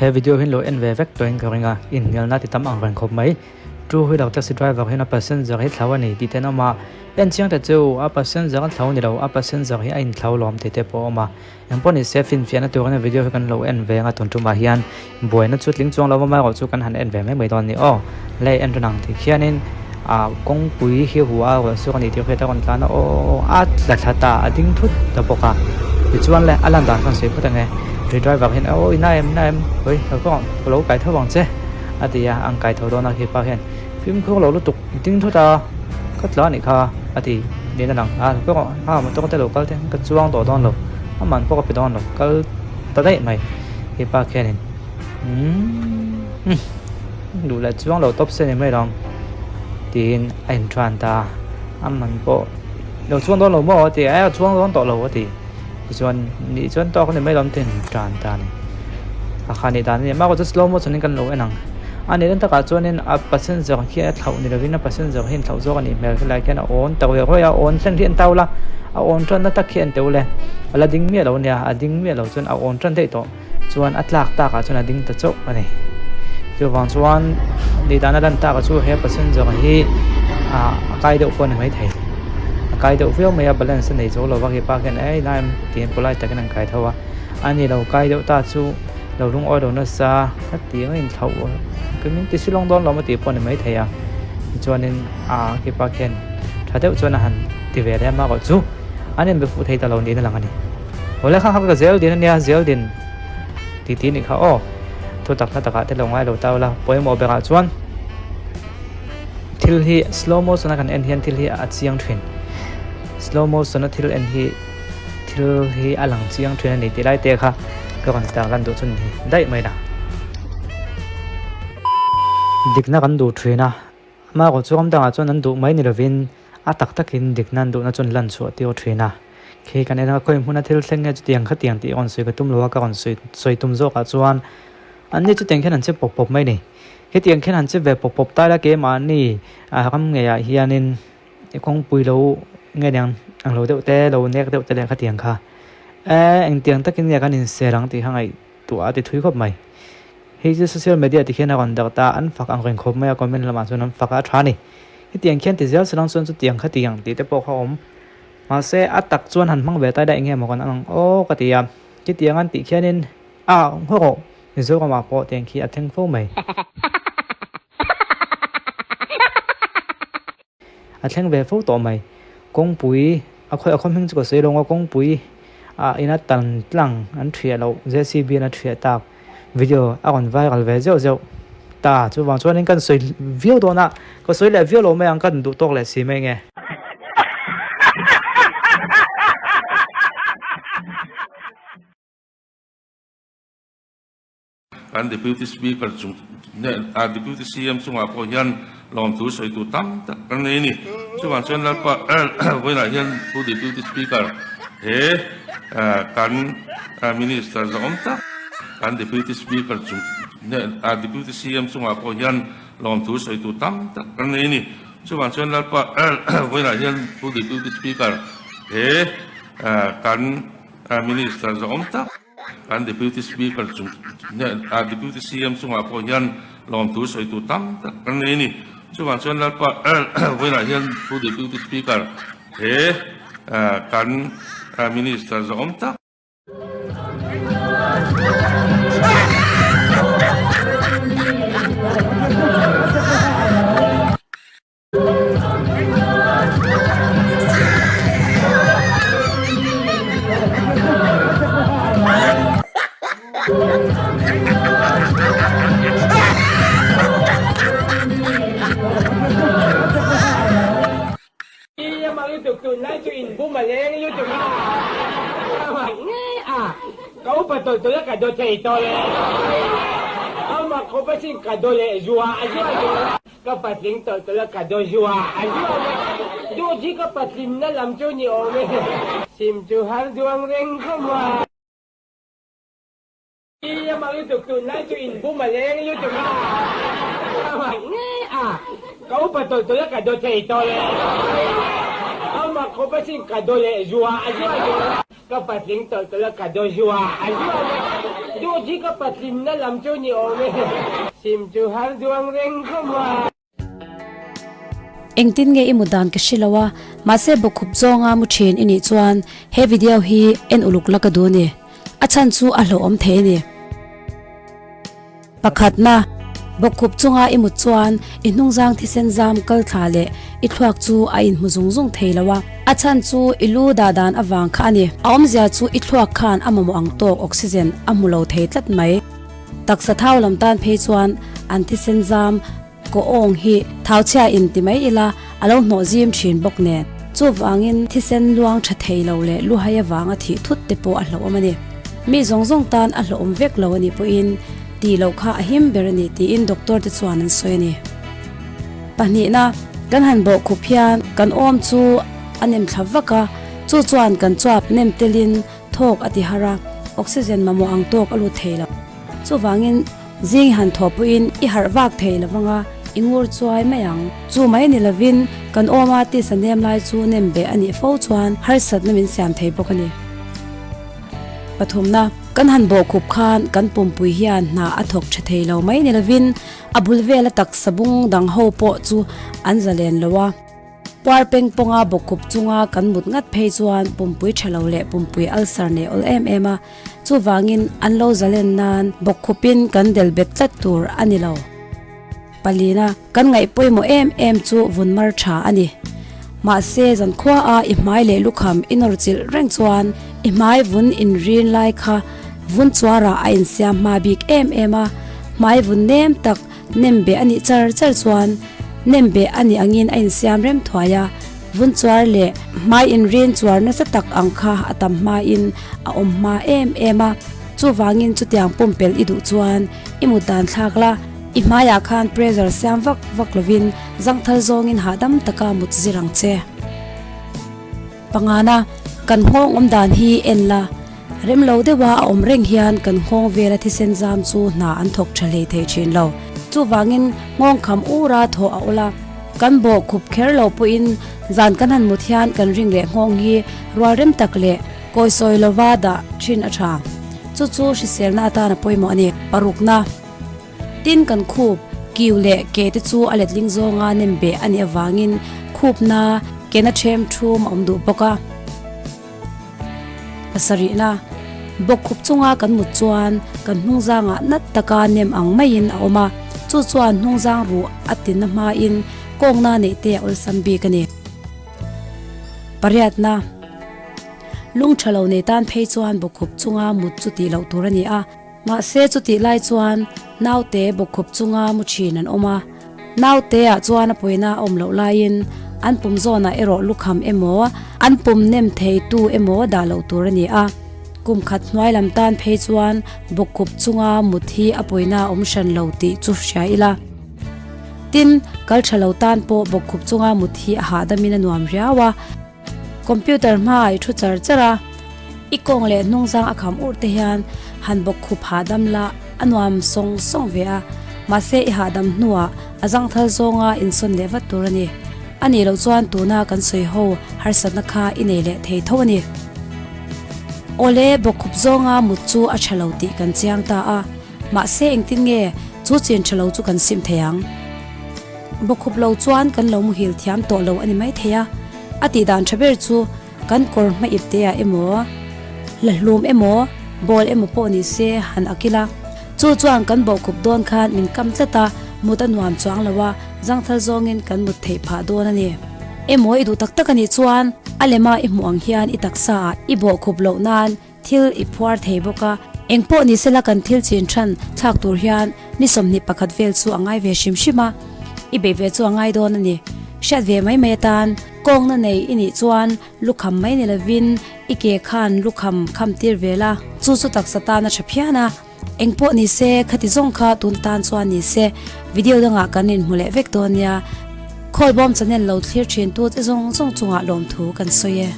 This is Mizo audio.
He video hi lo en ve vek tawhin ka ring a, inhnialna ti tam ang reng khawp mai. Two wheeler taxi driver hian a passenger hi thlau a ni tih te an awm a, en chiang ta che u, a passenger a thlau ni lo, a passenger hi a inthlau lawm tih te pawh a awm a. Engpawh ni se finfiahna turin a video hi kan lo en ve anga tun tumah hian buaina chu tling chuang lo va mai erawh chu kan han en ve mai mai dawn a ni aw. Lei en reng ang tih khianin ah kawngpui hi hu a ruah suak a ni tih hriat a rawn tlan a aw a tla thla ta a ding thut ta bawk a tichuan le a lan dan khan sawi phawt ang e ri driver hian aw i na em na em hawi ka kawng ka lo kai tho ang che a ti a an kai tho dawn a khipa hian fimkhur lo lutuk i ding thut a ka tla a nih kha a ti niin a lang a ka kawng a motor te lo kal te ka chuang tawh dawn lo a man pawh ka pe dawn lo kal ta daih mai khipa khianin umm. Duh leh chuang lo tawp se ni mai lo tiin a inthuan ta a, a man pawh lo chuang dawn lo maw a ti a, a chuang dawn tawh lo a ti tichuan nih chuan tawk a ni mai lo tiin a inthuan ta a ni. A kha nih dan a ni a, mahse slow motion in kan lo en ang a nih dan takah chuanin a passenger khi a thlauh ni lovin a passenger hi a inthlauh zawk a nih hmel helai khian a awn ta ruai ruai a, a awn thleng hi an tau la, a awn tanna tak khi an teu le, a la ding miah lo a nia, a ding miah lo chuan a awn tan daih tawh. Chuan a tlak takah chuan a ding ta chauh a ni. Chuvang chuan nih dan a lan takah chu he passenger hi ah a kai deuh pawh a ni maithei. A kai deuh viau mai a balance a nei zo lova khi pa khian ei lai tiin polite takin an kai tho a. A ni lo kai deuh ta chu lo lungawi lo nasa heti ang a inthlauh ka min ti silawng dawn lo maw tih pawh a ni maithei a. Tichuanin ah khi pa khian tha deuh chuan a han ti ve leh a amaherawh chu an inbe fuh thei ta lo niin a lang a ni. Awle kha kha ka zel din ania zel din tih tih nih kha aw thu tak hla takah te lo ngai lo ta ula pawimawh berah chuan thil hi slow motion a kan en hian thil hi a chiang thin slow motion a thil en hi thil hi a lang chiang thin a ni tih lai te kha ka rawn tar lan duh chu ni daih mai la dikna kan duh thin a amaherawhchu chu ram dangah chuan an duh mai ni lovin a tak takin dikna an duhna chuan lan chhuah tir thin a. Khi kan en a, khawi hmuna thil thleng nge chutiang khatiang tih rawn sawi ka tum lo a, ka rawn sawi sawi tum zawkah chuan an ni chutiang khian an che pawp pawp mai ni. Hetiang khian han che ve pawp pawp ta ila keimahni a ram ngeiah hianin kawngpui lo nge niang ang lo deuh te lo nek deuh te leh khatiang kha e engtiang takin nge kan insel ang tih kha ngaihtuah a ti thui khawp mai. Hei chu social media ti khian a rawn darh ta a, an fak ang reng khawp mai a, comment lamah chuan an fak a, a tha a ni. Hetiang khian ti zel salang chuan chutiang khatiang tih te pawh kha a awm. Mahse, a tak chuan han hmang ve ta ila eng nge maw kan ang aw ka ti a. Khitiang an tih khianin a haw rawh, Mizoramah pawh tiang khi a thleng fo mai. A thleng ve fo tawh mai. Kawngpui, a khawi a khaw hming chu ka sawi lo ang a, kawngpui ah ina tan tlang an thiah loh JCB in a thiah tak video a rawn viral ve zeuh zeuh ta. Chuvang chuanin kan sawi viau dawn a, ka sawi leh viau lo mai ang ka duh tawk leh si mai nge. Kan Deputy Speaker chung ah Deputy CM chungah pawh hian lawmthu sawi tur tam tak kan nei a ni. Chuvang chuan Lalpa vawiinah hian Pu Deputy Speaker he kan Minister zahawm tak kan Deputy Speaker chung ah Deputy CM chungah pawh hian lawmthu sawi tur tam tak kan nei a ni. Chuvang chuan Lalpa vawiinah hian Pu Deputy Speaker he kan Minister zahawm tak Kan Deputy Speaker chung ah Deputy CM chungah pawh hian lawmthu sawi tur tam tak kan nei a ni. Chuvang chuan Lalpa vawiinah hian Pu Deputy Speaker he kan Minister zawm tak. Tunlai chu in bum a leng lutuk a, ka upa tawlh tawlh a ka daw thei tawlh e, amah khawp asin ka daw leh zuah zuah zuah. Ka patling tawlh tawlh a ka daw zuah a zuah a, duh chi ka patlinna lam chu ni awm e, sim chu har duang reng khawm a. I a mang lutuk tunlai chu in bum a leng lutuk a, a ka upa tawlh tawlh a ka daw thei tawlh e, amah khawp asin ka daw leh zuah a zuah zuah a, ka patling tawlh tawlh a ka daw zuah a zuah a, duh. Dawt hi ka patlinna lam chu ni awm e. Sim chu har duang reng khawm a. Engtin nge i mut dan ka hre lo a, mahse bawkkhup zawnga mu thin i nih chuan he video hi en uluk la ka duh a ni. A chhan chu a hlauhawm thei a ni. Pakhatna, bawkkhup chunga i mut chuan i hnungzang thisen zam kal thla leh i thluak chu a inhmu zung zung thei lo a. A chhan chu i lu dah dan avang kha a ni. A awmzia chu i thluak khan a mamawh ang tawk oxygen a hmu lo thei tlat mai. Taksa thau lam tan phei chuan an thisen zam Kaw awng hi thau chhia in ti mai ila a lo hnawh zim thin bawk nen. Chuvangin thisen luang tha thei lo leh luhai avanga thih thut te pawh a hlauhawm a ni. Mi zawng zawng tan a hlauhawm vek lo a nih pawhin tih loh kha a him ber a ni tiin doctor te chuan an sawi a ni. Pahnihna, kan han bawh khup hian kan awm chu a nem thla vak a, chu chuan kan chuap nem telin thawk a ti har a, oxygen mamawh ang tawk a lut thei lo. Chuvangin Zing han thaw pawhin i harh vak thei lo vang a, i ngur chuai mai ang. Chu mai ni lovin kan awma tisa nem lai chu nem beh a nih fo chuan harsatna min siam thei bawk a ni. Pathumna, kan han bawhkhup khan kan pumpui hian hna a thawk tha thei lo mai ni lovin a bul vela taksa bung dang ho pawh chu an zalen lo a. Puar peng pawnga bawkkhup chunga kan mut ngat phei chuan pumpui tha lo leh pumpui ulcer nei awl em em a, chuvangin an lo zalen nan bawkkhupin kan del bet tlat tur a ni lo. Palina, kan ngaih pawimawh em em chu vun mar tha a ni. Mahse zankhua a i hmai leh lukham i nawr chilh reng chuan i hmai vun inrin lai kha vun chuarah a insiam hma bik em em a, hmai vun nem tak Nem beh a nih char char chuan nem beh a nih angin a insiam rem thuai a, vun chuar leh hmai inrin chuar nasa tak ang kha a tam hmain a awm hma em em a. Chuvangin chutiang pumpelh i duh chuan i mut dan thlak la, i hmaiah khan pressure siam vak vak lovin zangthal zawngin hahdam taka mut zir ang che. Pangana, kan nghawng awm dan hi en la, rem lo deuha a awm reng hian kan nghawng vela thisen zam chu hna an thawk tha hlei thei thin lo. Chuvangin nghawng kham ura thawh a awl a, kan bawh khup kher lo pawhin zan kan han mut hian kan ring leh nghawng hi rual rem tak leh kawisawi lova dah thin a tha. Chu chu hriselna atan a pawimawh a ni. Parukna. Tin, kan khup, kiu leh ke te chu a letling zawnga nem beh a nih avangin khupna kena ṭhem ṭhum a awm duh bawk a. Pasarihna, Bawkkhup chunga kan mut chuan kan hnungzangah nat taka nem ang maiin a awm a, chu chuan hnungzang ruh a tinna hmain kawngna neih te a awlsam bik a ni. Pariatna, Lung ṭha lo nei tan phei chuan bawkkhup chunga mut chu tih loh tur a ni a. Mahse chutih lai chuan naute bawkkhup chunga mu thin an awm a, naute ah chuan a pawina a awm loh laiin an pum zawnah erawh lukham emaw an pum nem thei tu emaw dah loh tur a ni a. Kum khat hnuai lam tan phei chuan bawkkhup chunga mut hi a pawina a awm hran lo tih chu hria ila. Tin, kal tha lo tan pawh bawkkhup chunga mut hi a hahdamin a nuam riau a. Computer hmaah i thu char char a, i kawng leh hnungzang a kham urh te hian han bawk khup hahdam la a nuam sawng sawng ve a, mahse i hahdam hnuah a zangthal zawnga insawn leh vat tur a ni. A nih loh chuan tuna kan sawi ho harsatna kha i nei leh thei tho a ni. Awle, bawk khup zawnga mut chu a tha lo tih kan chiang ta a, mahse engtin nge chu chin tha lo chu kan sim thei ang? Bawkkhup lo chuan kan lo muhil thiam tawh lo a ni mai thei a, a tih dan tha ber chu kan kawr hma ip te ah emaw, la hlum emaw, ball emaw pawh ni se han ak ila. Chu chuan kan bawkkhup dawn khan min kam tlat a, mut a nuam chuang lo a, zangthal zawngin kan mut theih phah dawn a ni. Emaw i duh tak tak a nih chuan a lema i hmuh ang hian i taksa ah i bawkkhup loh nan Thil i phuar thei bawk a, eng pawh ni sela kan thil chin than thlak tur hian ni 21 vel chu a ngai ve hrim hrim a, i beih ve chu a ngai dawn a ni. Hriat ve mai mai atan kawngna nei i nih chuan lukham mai ni lovin i ke khan lukham kham tir ve la, chu chu taksa tan a tha phian a, eng pawh ni se khati zawng kha tun tan chuan ni se video dangah kan inhmu leh vek dawn nia. Khawlbawm channel lo thlir thin tu te zawng zawng chungah lawmthu kan sawi e.